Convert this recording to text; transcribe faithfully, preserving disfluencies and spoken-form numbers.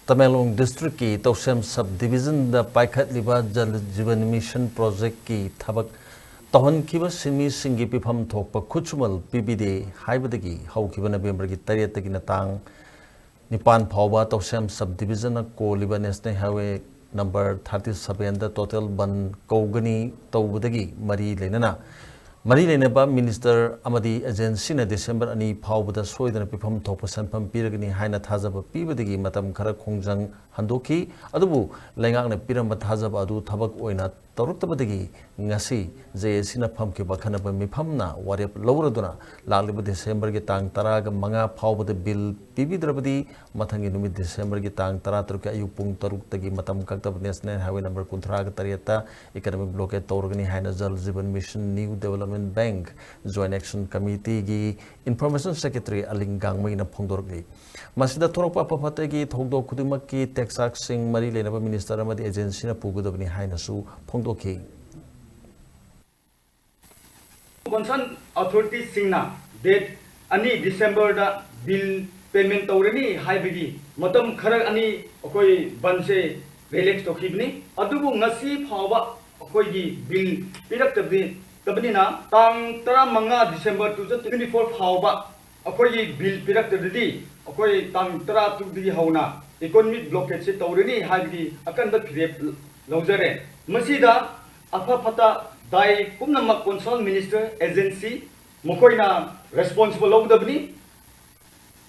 ꯇꯃꯦꯡꯂꯣꯡ ꯗꯤꯁꯇ꯭ꯔꯤꯛꯀꯤ ꯇꯧꯁꯦꯝ sub ꯗꯤꯕꯤꯖꯟꯗ ꯄꯥꯏꯈꯠꯂꯤꯕ Jal Jeevan mission ꯄ꯭ꯔꯣꯖꯦꯛꯀꯤ ꯊꯕꯛ ꯇꯧꯍꯟꯈꯤꯕꯁꯤꯡ ꯃꯤꯁꯤꯡꯒꯤ ꯄꯤꯐꯝ ꯊꯣꯛꯄ ꯈꯨꯠꯁꯨꯃꯜ ꯄꯤꯕꯤꯗꯦ ꯍꯥꯏꯕꯗꯒꯤ ꯍꯧꯈꯤꯕ ꯅꯕꯦꯝꯕꯔꯒꯤ ꯇꯔꯦꯠꯇꯒꯤꯅ ꯇꯥꯡ ꯅꯤꯄꯥꯟ ꯐꯥꯎꯕ ꯇꯧꯁꯦꯝ ꯁꯕ ꯗꯤꯕꯤꯖꯟꯅ ꯀꯣꯜꯂꯤꯕ ꯅꯦꯁꯅꯦꯜ ꯍꯥꯏꯋꯦ ꯅꯝꯕꯔ ꯊꯥꯔꯇꯤ ꯁꯕꯦꯟꯗ ꯇꯣꯇꯦꯜ ꯕꯟ ꯀꯧꯒꯅꯤ ꯇꯧꯕꯗꯒꯤ ꯃꯔꯤ ꯂꯩꯅꯅ ꯃꯔꯤ ꯂꯩꯅꯕ ꯃꯤꯅꯤꯁꯇꯔ ꯑꯃꯗꯤ ꯑꯦꯖꯦꯟꯁꯤꯅ ꯗꯤꯁꯦꯝꯕꯔ ꯑꯅꯤ ꯐꯥꯎꯕꯗ ꯁꯣꯏꯗꯅ ꯄꯤꯐꯝ ꯊꯣꯛꯄ ꯁꯦꯟꯐꯝ ꯄꯤꯔꯒꯅꯤ ꯍꯥꯏꯅ ꯊꯥꯖꯕ ꯄꯤꯕꯗꯒꯤ ꯃꯇꯝ ꯈꯔ ꯈꯣꯡꯖꯪ ꯍꯟꯗꯣꯛꯈꯤ꯫ ꯑꯗꯨꯕꯨ ꯂꯩꯉꯥꯛꯅ ꯄꯤꯔꯝꯕ ꯊꯥꯖꯕ ꯑꯗꯨ ꯊꯕꯛ ꯑꯣꯏꯅ ꯇꯧꯔꯛꯇꯕꯗꯒꯤ ꯉꯁꯤ ꯖꯦ ꯑꯦ ꯁꯤꯅ ꯐꯝꯈꯤꯕ ꯑꯈꯟꯅꯕ ꯃꯤꯐꯝꯅ ꯋꯥꯔꯦꯞ ꯂꯧꯔꯗꯨꯅ ꯂꯥꯛꯂꯤꯕ ꯗꯤꯁꯦꯝꯕꯔꯒꯤ ꯇꯥꯡ ꯇꯔꯥꯒ ꯃꯉꯥ ꯐꯥꯎꯕꯗ ꯕꯤꯜ ꯄꯤꯕꯤꯗ꯭ꯔꯕꯗꯤ ꯃꯊꯪꯒꯤ ꯅꯨꯃꯤꯠ ꯗꯤꯁꯦꯝꯕꯔꯒꯤ ꯇꯥꯡ ꯇꯔꯥꯇꯔꯨꯛꯀꯤ ꯑꯌꯨꯛ ꯄꯨꯡ ꯇꯔꯨꯛꯇꯒꯤ ꯃꯇꯝ ꯀꯛꯇꯕ ꯅꯦꯁꯅꯦꯜ ꯍꯥꯏꯋꯦ ꯅꯝꯕꯔ ꯀꯨꯟꯊ꯭ꯔꯥꯒ ꯇꯔꯦꯠꯇ ꯏꯀꯅꯣꯃꯤꯛ ꯕ꯭ꯂꯣꯀꯦꯠ ꯇꯧꯔꯒꯅꯤ ꯍꯥꯏꯅ Jal Jeevan mission new development bank joint action ꯀꯃꯤꯇꯤꯒꯤ ꯏꯟꯐꯣꯔꯃꯦꯁꯟ ꯁꯦꯀ꯭ꯔꯦꯇꯔꯤ ꯑꯂꯤꯡ ꯒꯥꯡꯃꯩꯅ ꯐꯣꯡꯗꯣꯔꯛꯂꯤ꯫ ꯃꯁꯤꯗ ꯊꯣꯔꯛꯄ ꯑꯐ ꯐꯠꯇꯒꯤ ꯊꯧꯗꯣꯛ ꯈꯨꯗꯤꯡꯃꯛꯀꯤ ꯇꯦꯛꯁꯥꯛꯁꯤꯡ ꯃꯔꯤ ꯂꯩꯅꯕ ꯃꯤꯅꯤꯁꯇꯔ ꯑꯃꯗꯤ ꯑꯦꯖꯦꯟꯁꯤꯅ ꯄꯨꯒꯗꯕꯅꯤ ꯍꯥꯏꯅꯁꯨ ꯐꯣꯡꯗꯣꯛꯈꯤ꯫ ꯀꯣꯟꯁꯔꯟ ꯑꯣꯊꯣꯔꯤꯇꯤꯁꯤꯡꯅ ꯗꯦꯠ ꯑꯅꯤ ꯗꯤꯁꯦꯝꯕꯔꯗ ꯕꯤꯜ ꯄꯦꯃꯦꯟ ꯇꯧꯔꯅꯤ ꯍꯥꯏꯕꯒꯤ ꯃꯇꯝ ꯈꯔ ꯑꯅꯤ ꯑꯩꯈꯣꯏ ꯕꯟꯁꯦ ꯔꯤꯂꯦꯛꯁ ꯇꯧꯈꯤꯕꯅꯤ꯫ ꯑꯗꯨꯕꯨ ꯉꯁꯤ ꯐꯥꯎꯕ ꯑꯩꯈꯣꯏꯒꯤ ꯕꯤꯜ ꯄꯤꯔꯛꯇꯕꯅꯤꯅ ꯇꯥꯡ ꯇꯔꯥꯃꯉꯥ December two thousand twenty four ꯐꯥꯎꯕ ꯑꯩꯈꯣꯏꯒꯤ ꯕꯤꯜ ꯄꯤꯔꯛꯇ꯭ꯔꯗꯤ ꯑꯩꯈꯣꯏ ꯇꯥꯡ ꯇꯔꯥꯇꯔꯨꯛꯇꯒꯤ ꯍꯧꯅ ꯏꯀꯣꯅꯣꯃꯤꯛ ꯕ꯭ꯂꯣꯀꯦꯠꯁꯦ ꯇꯧꯔꯅꯤ ꯍꯥꯏꯕꯒꯤ ꯑꯀꯟꯕ ꯐꯤꯔꯦꯞ ꯂꯧꯖꯔꯦ꯫ ꯃꯁꯤꯗ ꯑꯐ ꯐꯠꯇ ꯗꯥꯏ ꯄꯨꯝꯅꯃꯛ ꯀꯣꯟꯁꯔꯟ ꯃꯤꯅꯤꯁꯇꯔ, ꯑꯦꯖꯦꯟꯁꯤ ꯃꯈꯣꯏꯅ ꯔꯦꯁꯄꯣꯟꯁꯤꯕꯜ ꯂꯧꯒꯗꯕꯅꯤ꯫